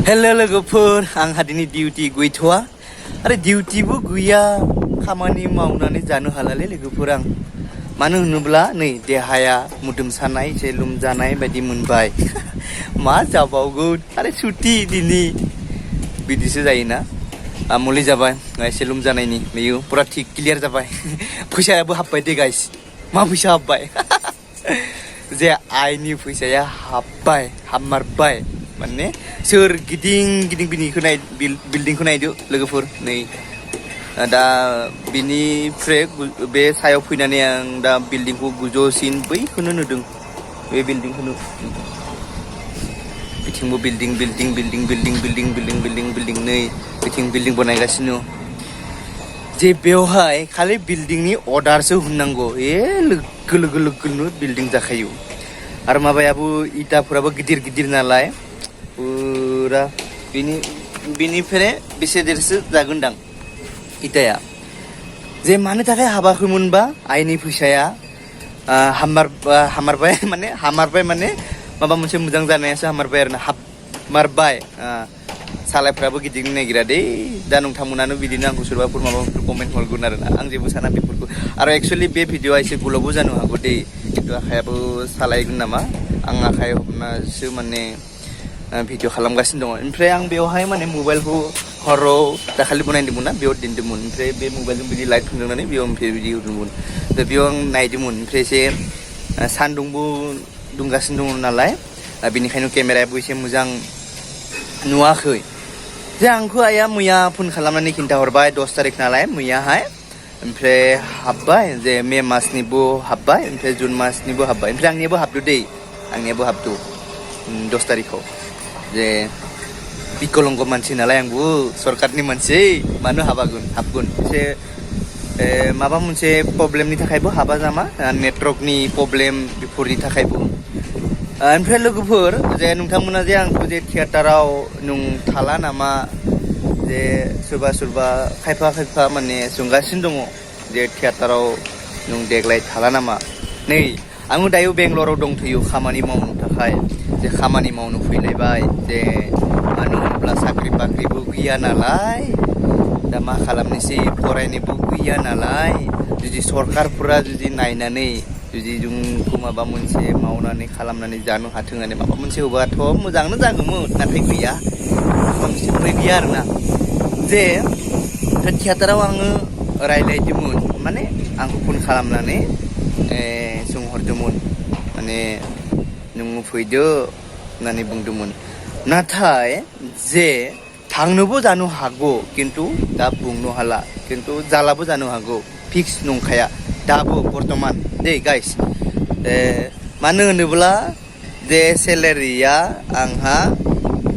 Hello लोगोफोर आंहा दिनै डिउटि गैथ'आ आरो डिउटिबो गैया खामानि मावनानै जानो हालालै लोगोफोर आं मानो होनोब्ला नै देहाया मोदोम सानाय एसे लोमजानाय बायदि मोनबाय मा जाबावगोन आरो सुटि दिनै बिदिसो जायोना मुलि जाबाय एसे लोमजानायनि बेयो पुरा थिक क्लियार जाबाय फैसायाबो हाबबाय दे गाइस मा फैसा हाबबाय जे आइनि फैसाया हाबमारबाय माने सोर गिदिं बिनिखौ नाय बिल्डिंखौ नायदो लोगोफोर नै दा बिनिफ्राय बे सायाव फैनानै आं दा बिल्डिंखौ गोजौसिन बैखौनो नुदों बे बिल्डिंखौनो बिथिंबो बिल्डिं नै बिथिं बिल्डिं बनायगासिनो जे बेवहाय खालि बिल्डिंनि अर्डारसो होनांगौ लोगो बिल्डिं जाखायो आरो माबायाबो इटाफोराबो गिदिर नालाय पुरा बिनिफ्राय बेसे देरसो जागोनदां इटाया जे मानो थाखाय हाबाखैमोनबा आइनि फैसाया हामारबाय माने माबा मोनसे मोजां जानायासो हामारबाय आरोना हाबमारबाय सालायफ्राबो गिदिंनो नागिरा दे दा नोंथांमोनानो बिदिनो आंखौ सोरबाफोर माबाफोर कमेन्ट हरगोन आरोना आं जेबो साना बेफोरखौ आरो एक्चुअलि बे भिडिअआ एसे गोलावबो जानो हागौ दे खिन्थु आखायाबो सालायगोन नामा आं आखाइ हमनासो माने भिडिअ खालामगासिनो दङ ओमफ्राय आं बेवहाय माने मबाइलखौ हराव दाखालि बनायदोंमोन ना बेयाव दोनदोंमोन ओमफ्राय बे मबाइलजों बिदि लाइट फुंदोंनानै बेयाव ओमफ्राय बिदि होदोंमोन दा बेयाव आं नायदोंमोन ओमफ्राय एसे सान्दुंबो दुंगासिनो दङ नालाय बेनिखायनो केमेरायाबो एसे मोजां नुवाखै जे आंखौ आइया मैया फन खालामनानै खिन्थाहरबाय 10 तारिख नालाय मैयाहाय ओमफ्राय हाबबाय जे मे मासनिबो हाबबाय ओमफ्राय जुन मासनिबो हाबबाय ओमफ्राय आंनियाबो हाबदो 10 तारिखआव जे बिकलंग मानसि नालाय आंबो सरकारनि मानसि मानो हाबगोन एसे माबा मोनसे प्रब्लेमनि थाखायबो हाबा जामा नेटवर्कनि प्रब्लेम बेफोरनि थाखायबो ओमफ्राय लोगोफोर जे नोंथांमोना जे आंखौ जे थियेटाराव नों थाला नामा जे सोरबा खायफा माने सोंगासिनो दङ जे थियेटाराव नों देग्लाय थाला नामा नै आङो दायो बेंगलराव दंथ'यो खामानि मावनो थाखाय जे खामानि मावनो फैलायबाय जे मानो होनोब्ला साख्रि बाख्रिबो गैया नालाय दा मा खालामनोसै फरायनोबो गैया नालाय जुदि सरकारफोरा जुदि नायनानै जुदि जोंखौ माबा मोनसे मावनानै खालामनानै जानो हाथों होननानै माबा मोनसे होबाथ' मोजांनो जागौमोन नाथाय गैया मोनसे गैया आरोना जे थियेटाराव आङो रायलायदोंमोन माने आंखौ फन खालामनानै सोंहरदोंमोन माने नोङो फैदो होननानै बुंदोंमोन नाथाय जे थांनोबो जानो हागौ खिन्थु दा बुंनो हाला खिन्थु जालाबो जानो हागौ फिक्स नंखाया दाबो बर्तमान दे गाइस मानो होनोब्ला जे सेलारिया आंहा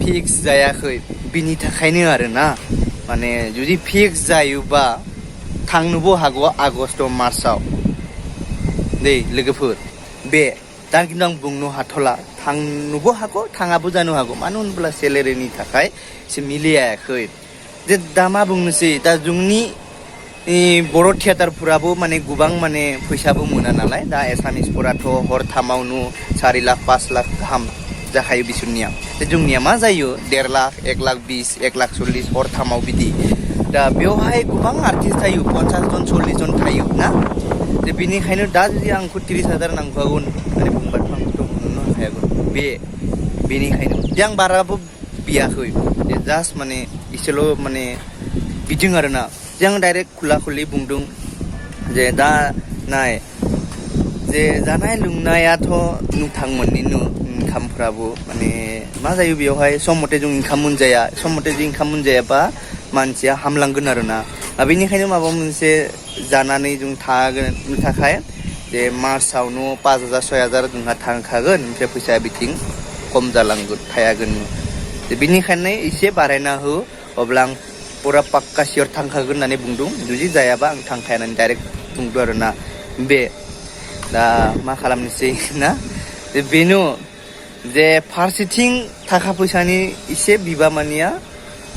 फिक्स जायाखै बिनि थाखायनो आरोना माने जुदि फिक्स जायोबा थांनोबो हागौ आगष्ट मार्चआव दे लोगोफोर बे दा खिन्थु आं बुंनो हाथ'ला थांनोबो हागौ थाङाबो जानो हागौ मानो होनब्ला सेलारिनि थाखाय एसे मिलायाखै जे दा मा बुंनोसै दा जोंनि बर' थियेटारफोराबो माने गोबां माने फैसाबो मोना नालाय दा एसामिसफोराथ' हरथामावनो 4 लाख 5 लाख गाहाम जाखायो बिसोरनिया जोंनिया मा जायो 1.5 लाख 1 लाख 20 1 लाख 40 हरथामाव बिदि दा बेवहाय गोबां आर्टिस्ट थायो 50 जन 40 जन थायो ना बेनिखायनो दा जुदि आंखौ 30,000 नांगौगोन होननानै बुंबाथ' आंखौथ' मोननो हाखायागोन बेनिखायनो जे आं बाराबो बियाखै जे जास्ट माने इसेल' माने बिदों आरोना जे आं डाइरेक्ट खुला बुंदों जे दा नाय जे जानाय लोंनायाथ' नोंथांमोननिनो इनकामफ्राबो माने मा जायो बेवहाय सम मथे जों इनकाम मोनजाया सम मथे जों इनकाम मोनजायाबा मानसिया हामलांगोन आरोना बेनिखायनो माबा मोनसे जानानै जों थागोन थाखाय जे मार्चआवनो 5,000 6,000 जोंहा थांखागोन ओमफ्राय फैसाया बिथिं खम जालांगोन थायागोन बेनिखायनो एसे बारायना हो अब्ला आं पुरा पाक्का सियर थांखागोन होननानै बुंदों जुदि जायाबा आं थांखाया होननानै डाइरेक्ट बुंदों आरोना बे दा मा खालामनोसै ना बेनो जे फारसेथिं थाखा फैसानि एसे बिबामानिया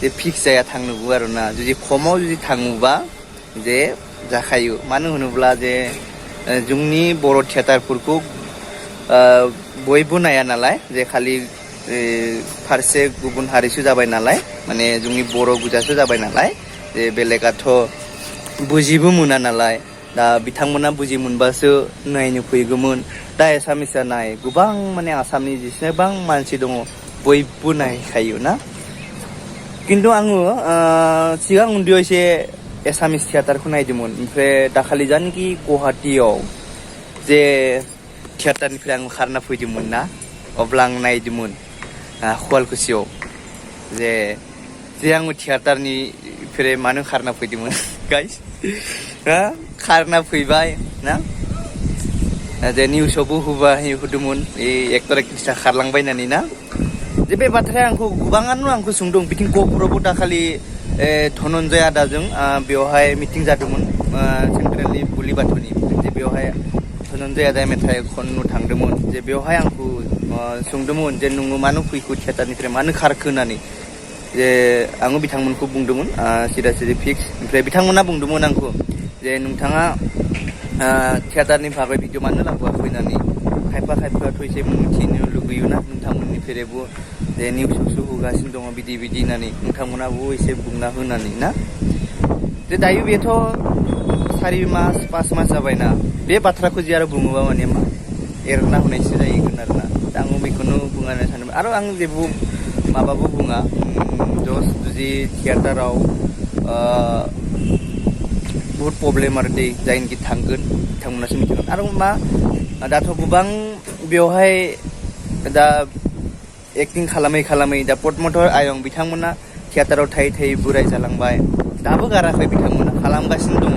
जे फिक्स जाया थांनोबो आरोना जुदि खमाव जुदि थाङोबा जे जाखायो मानो होनोब्ला जे जोंनि बर' थियेटारफोरखौ बयबो नाया नालाय जे खालि फारसे गुबुन हारिसो जाबाय नालाय माने जोंनि बर' गोजासो जाबाय नालाय जे बेलेगाथ' बुजिबो मोना नालाय दा बिथांमोना बुजि मोनबासो नायनो फैगौमोन दा एसामिसआ नाय गोबां माने आसामनि जेसेबां मानसि दङ बयबो नायखायो ना खिन्थु आङो सिगां उन्दैयाव एसे एसामिस थियाटारखौ नायदोंमोन ओमफ्राय दाखालि जानोखि गुवाहाटीयाव जे थियाटारनिफ्राय आं खारना फैदोंमोन ना अब्ला आं नायदोंमोन शुवालकुसियाव जे आङो थियाटारनिफ्राय मानो खारना फैदोंमोन गाइस खारना फैबाय ना जे निउसावबो होदोंमोन एक्टर एक्ट्रिसा खारलांबाय ना जे बे बाथ्राया आंखौ गोबाङानो आंखौ सोंदों बिथिं गहपुरावबो दाखालि धनन्जय आदाजों बेवहाय मिटिं जादोंमोन सेन्ट्रेलनि बुलिबाथौनि जे बेवहाय धनन्जय आदाया मेथाइ खननो थांदोंमोन जे बेवहाय आंखौ सोंदोंमोन जे नोङो मानो फैखो थियाटारनिफ्राय मानो खारखो होननानै जे आङो बिथांमोनखौ बुंदोंमोन सिदा सिदि फिक्स ओमफ्राय बिथांमोना बुंदोंमोन आंखौ जे नोंथाङा थियाटारनि बागै भिडिअ मानो लाबोआखै होननानै खायफाथ' एसे मिथिनो लुगैयोना नोंथांमोननिफ्रायबो जे निउसावसो होगासिनो दङ बिदि होननानै नोंथांमोनाबो एसे बुंना होनानै ना जे दायो बेथ' 4 मास 5 मास जाबायना बे बाथ्राखौ जे आरो बुङोबा माने मा एरना होनायसो जाहैगोन आरोना दा आङो बेखौनो बुंनो सानदोंमोन आरो आं जेबो माबाबो बुङा जुदि थियाटाराव बहुत प्रब्लेम आरो दै जायनोखि थांगोन बिथांमोनासो मिथिगोन आरो मा दाथ' गोबां बेवहाय दा एक्टिं खालामै दा पद्मधर आयं बिथांमोना थियाटाराव थायै बोराय जालांबाय दाबो गाराखै बिथांमोना खालामगासिनो दङ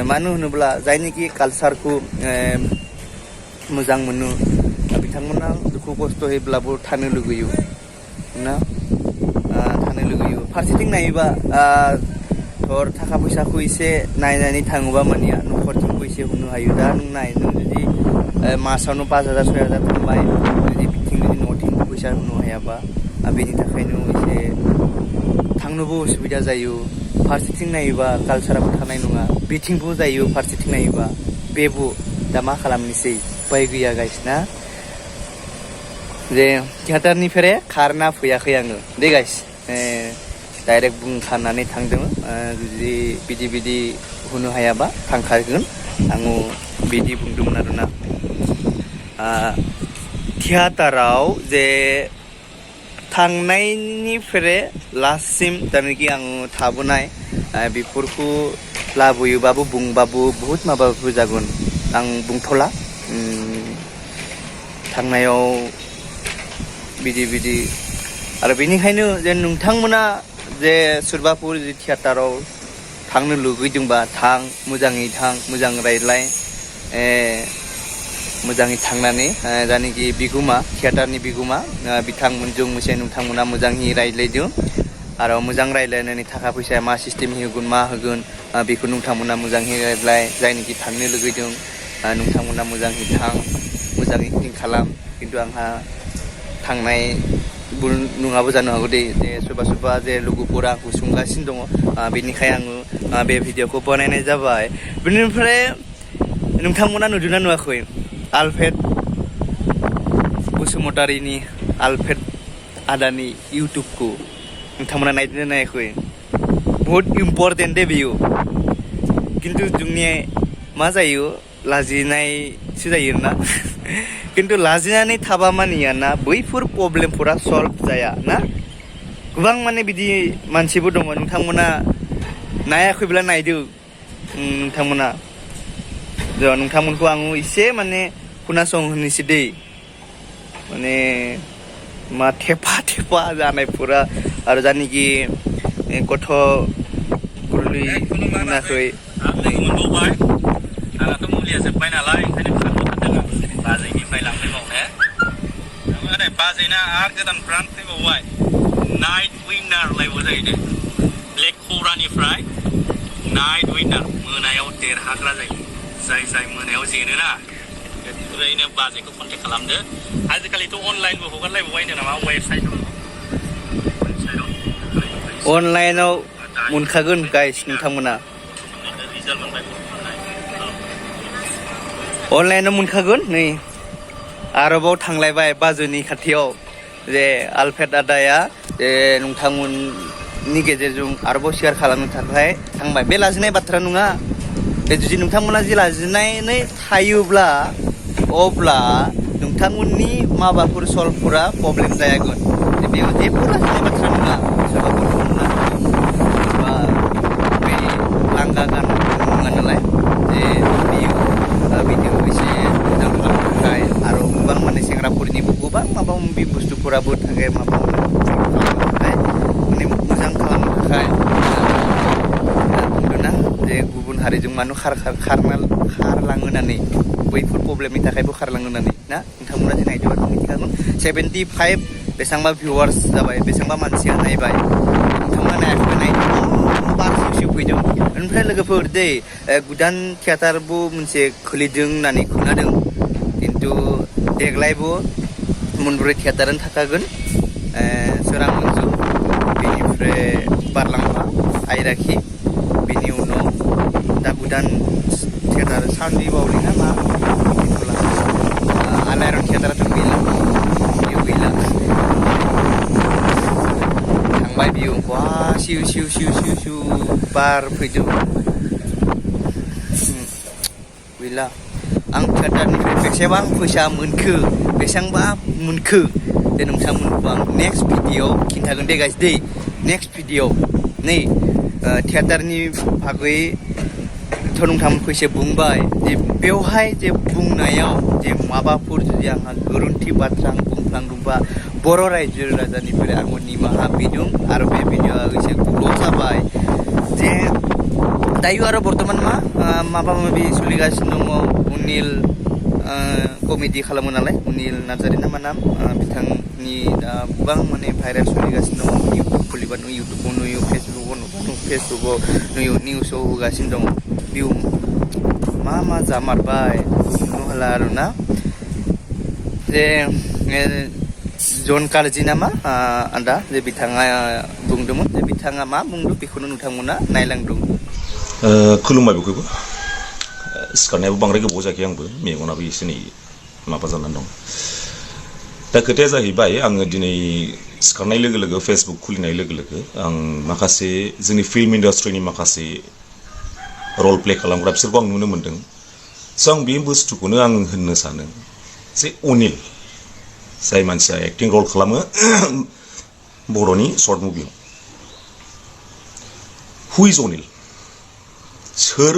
मानो होनोब्ला जायनोखि कालसारखौ मोजां मोनो बिथांमोना दुखु खस्थ'यैब्लाबो थानो लुगैयो ना थानो लुगैयो फारसेथिं नायोबा थाखा फैसाखौ एसे नायनानै थाङोबा मानिया न'खरथिंबो एसे होनो हायो दा नों जुदि मासावनो 5,000 6,000 थांबाय जुदि बिथिं न'थिं फैसा होनो हायाबा बेनि थाखायनो एसे थांनोबो उसुबिदा जायो फारसेथिं नायोबा कालसाराबो थानाय नङा बिथिंबो जायो फारसेथिं नायोबा बेबो दा मा खालामनोसै उपाय गैया गाइस ना जे थियाटारनिफ्राय खारना फैयाखै आङो दे गाइस डाइरेक्ट बुंखानानै थांदों जुदि बिदि होनो हायाबा थांखागोन आङो बिदि बुंदोंमोन आरोना थियाटाराव जे थांनायनिफ्राय लास्टसिम जायनाखि आङो थाबोनाय बेफोरखौ लाबोयोबाबो बुंबाबो बहुत माबाबो जागोन आं बुंथ'ला थांनायाव बिदि आरो बेनिखायनो जे नोंथांमोना जे सोरबाफोर जे थियाटाराव थांनो लुगैदोंबा थां मोजां रायज्लाय मोजाङै थांनानै जायनाखि बिगोमा थियाटारनि बिगोमा बिथांमोनजों नोंथांमोना मोजाङै रायज्लायदों आरो मोजां रायज्लायनानै थाखा फैसाया मा सिस्टेम होगोन मा होगोन बेखौ नोंथांमोना मोजाङै रायज्लाय जायनाखि थांनो लुगैदों नोंथांमोना मोजाङै थां मोजाङै एक्टिं खालाम खिन्थु आंहा थांनाय नङाबो जानो हागौ दे सोरबा जे लोगोफोरा आंखौ सोंगासिनो दङ बेनिखायनो आङो बे भिडिअखौ बानायनाय जाबाय बेनिफ्राय नोंथांमोना नुदोंना नुवाखै आलफ्रेड बसुमतारीनि आलफ्रेड आदानि इउटुबखौ नोंथांमोना नायदोंना नायाखै बहुत इम्पर्टेन्ट दे बेयो खिन्थु जोंनि मा जायो लाजिनायसो जायो ना खिन्थु लाजिनानै थाबा मानिया ना बैफोर प्रब्लेमफोरा सल्भ जाया ना गोबां माने बिदि मानसिबो दङ नोंथांमोना नायाखैब्ला नायदो नोंथांमोनखौ आङो एसे माने खोनासंहोनोसै दै माने मा थेफा जानायफोरा आरो जायनाखि गथ' गोरलै मोनाखै आंनाथ' मुलिया जोब्बाय नालाय ओंखायनो फाननो सानदों आं बाजैनिफ्राय लांनो बावनो बाजैना आरो गोदान ब्रान्ड फैबावबाय नाइट विनार लायबो जाहैदों ब्लेक खौरानिफ्राय नाइट विनार मोनायाव देरहाग्रा जायो जाय मोनायाव जेनोना ओरैनो बाजैखौ कन्टेक्ट खालामदो आजिखालिथ' अनलाइनबो हगारलायबावबाय होनदों नामा वेबसाइटआव अनलाइनाव मोनखागोन गाइस नोंथांमोना रिजाल्ट मोनबाय अनलाइनाव मोनखागोन नै आरोबाव थांलायबाय बाजैनि खाथियाव जे आलफ्रेड आदाया जे नोंथांमोननि गेजेरजों आरोबाव शेयार खालामनो थाखाय थांबाय बे लाजिनाय बाथ्रा नङा बे जुदि नोंथांमोना जे लाजिनानै थायोब्ला अब्ला नोंथांमोननि माबाफोर सल्भफोरा प्रब्लेम जायागोन बेयाव जेबो लाजिनाय बाथ्रा नङा सोरबाफोर बुंनो बा बे लांगा गान नङा नालाय जे बियो भिडिअ एसे मोजां खालामनो थाखाय आरो गोबां माने सेंग्राफोरनिबो गोबां माबा माबि बुस्थुफोराबो थाखाय माबा खालामनो थाखाय माने मोजां खालामनो थाखाय बुंदों ना जे गुबुन हारिजों मानो खारलाङो होननानै बैफोर प्रब्लेमनि थाखायबो खारलाङो होननानै ना नोंथांमोना जे नायदोंबा मिथिखागोन 75 बेसेबांबा भिउवार्स जाबाय बेसेबांबा मानसिया नायबाय नोंथांमोना नायाखै नायदों बारसिसो फैदों ओमफ्राय लोगोफोर दै गोदान थियेटारबो मोनसे खुलिदों होननानै खोनादों खिन्थु देग्लायबो मोनब्रै थियेटारानो थाखागोन सोरां मन्जु बेनिफ्राय बारलांफा आइराखि बेनि उनाव दा गोदान थियेटार सानदि बावलि ना मा आलायारन थियेटाराथ' गैला बेयाव गैला थांबाय बियो बा सिउ सिउ सिउ सिउ सिउ बार फैदों गैला आं थियेटारनिफ्राय बेसेबां फैसा बेसेबांबा मोनखो जे नोंथांमोनखौ आं नेक्स्ट भिडिअ खिन्थागोन दे गाइस दै नेक्स्ट भिडिअ नै थियेटारनि बागै थ' नोंथांमोनखौ एसे बुंबाय जे बेवहाय जे बुंनायाव जे माबाफोर जुदि आंहा गोरोन्थि बाथ्रा आं बुंफ्लांदोंबा बर' रायजो राजानिफ्राय आंबो निमाहा बिदों आरो बे भिडिअआ एसे गोलाव जाबाय जे दायो आरो बर्थमान माबा माबि सोलिगासिनो दङ अनिल कमेडि खालामो नालाय अनिल नार्जारि ना मा नाम बिथांनि दा गोबां माने भाइरेल सोलिगासिनो दङ इउटुब खुलिबा नुयो इउटुबाव नुयो फेसबुकाव नुयो निउसाव होगासिनो दङ बिउ मा जामारबाय हाला आरो ना जे जन कार्जि नामा आदा जे बिथाङा बुंदोंमोन जे बिथाङा मा बुंदों बेखौनो नोंथांमोना नायलांदों खुलुमबाय बयखौबो सिखारनायाबो बांद्राय गोबाव जायाखै आंबो मेगनाबो एसे नै माबा जानानै दं दा खोथाया जाहैबाय आङो दिनै सिखारनाय लोगो लोगो फेसबुक खुलिनाय लोगो लोगो आं माखासे जोंनि फिल्म इन्डास्ट्रिनि माखासे रल प्ले खालामग्रा बिसोरखौ आं नुनो मोन्दों स' आं बे बुस्थुखौनो आं होननो सानो जे अनिल जाय मानसिया एक्टिं रल खालामो बर'नि सर्ट मुभियाव हु इज अनिल सोर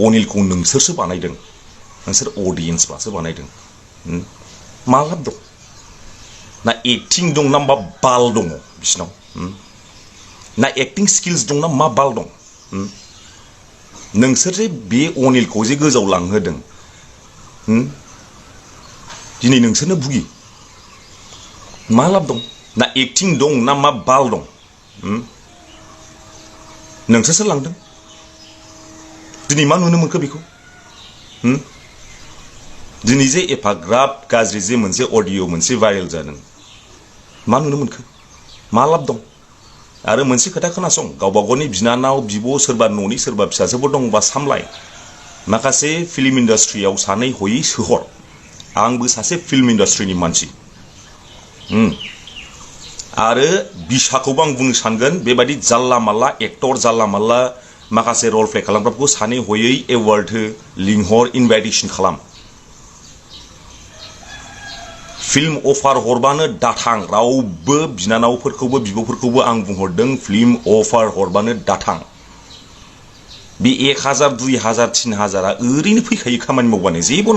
अनिलखौ नोंसोरसो बानायदों नोंसोर अडियेन्सफ्रासो बानायदों मा लाब दं ना एक्टिं दं ना मा बाल दङ बिसिनाव ना एक्टिं स्किल्स दं ना मा बाल दं नोंसोर जे बे अनिलखौ जे गोजौआव लांहोदों दिनै नोंसोरनो भुगि मा लाब दं ना एक्टिं दं ना मा बाल दं नोंसोरसो लांदों दिनै मा नुनो मोनखो बेखौ दिनै जे एफाग्राब गाज्रि जे मोनसे अडिअ मोनसे भाइरेल जादों मा नुनो मोनखो मा लाब दं आरो मोनसे खोथा खोनासं गावबा गावनि बिनानाव बिब' सोरबा न'नि सोरबा फिसाजोफोर दंबा सामलाय माखासे फिल्म इन्डास्ट्रियाव सानै हयै सोहर आंबो सासे फिल्म इन्डास्ट्रिनि मानसि आरो बिसाखौबो आं बुंनो सानगोन बेबायदि जाल्ला माल्ला एक्टर जाल्ला माल्ला माखासे रल प्ले खालामग्राफोरखौ सानै हयै एवार्ड हो लिंहर इनभाइटेसन खालाम फिल्म अफार हरबानो दाथां रावबो बिनानावफोरखौबो बिब'फोरखौबो आं बुंहरदों फिल्म अफार हरबानो दाथां बे 1000 2000 3000 ओरैनो फैखायो खामानि मावबानो जेबो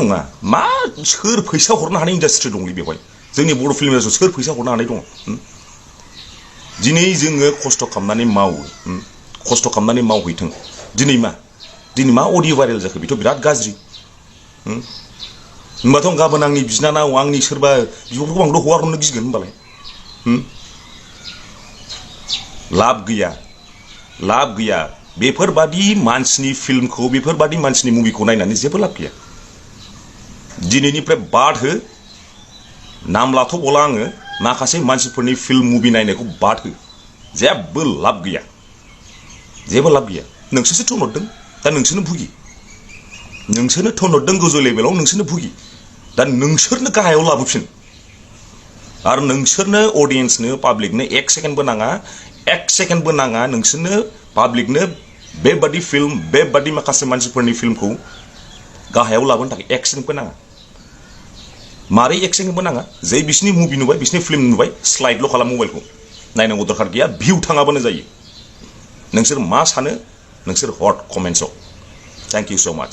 नङा मा सोर फैसा हरनो हानाय इन्डास्ट्रि दंलै बेवहाय जोंनि बर' फिल्म इन्डास्ट्रियाव सोर फैसा हरनो हानाय दङ दिनै जोङो खस्थ' खालामनानै मावो खस्थ' खालामनानै मावहैथों दिनै मा अडिअ भाइरेल जाखो बेथ' बिराद गाज्रि होमबाथ' गाबोन आंनि बिनानाव आंनि सोरबा बिब'फोरखौ आंथ' हगारहरनो गिगोन होमबालाय लाब गैया बेफोरबादि मानसिनि फिल्मखौ बेफोरबादि मानसिनि मुभिखौ नायनानै जेबो लाब गैया दिनैनिफ्राय बाद हो नाम लाथ'बला आङो माखासे मानसिफोरनि फिल्म मुभि नायनायखौ बाद हो जेबो लाब गैया नोंसोरसो थोनहरदों दा नोंसोरनो भुगि नोंसोरनो थनहरदों गोजौ लेभेलाव नोंसोरनो भुगि दा नोंसोरनो गाहायाव लाबोफिन आरो नोंसोरनो अडियेन्सनो पाब्लिकनो 1 सेकेन्डबो नाङा नोंसोरनो पाब्लिकनो बेबादि फिल्म बेबादि माखासे मानसिफोरनि फिल्मखौ गाहायाव लाबोनो थाखाय 1 सेकेन्डबो नाङा मारै 1 सेकेन्डबो नाङा जे बिसिनि मुभि नुबाय बिसिनि फिल्म नुबाय स्लाइडल' खालाम मबाइलखौ नायनांगौ दरखार गैया भिउ थाङाबानो जायो नोंसोर मा सानो नोंसोर हट कमेन्ट्सआव थैंक यू सो मच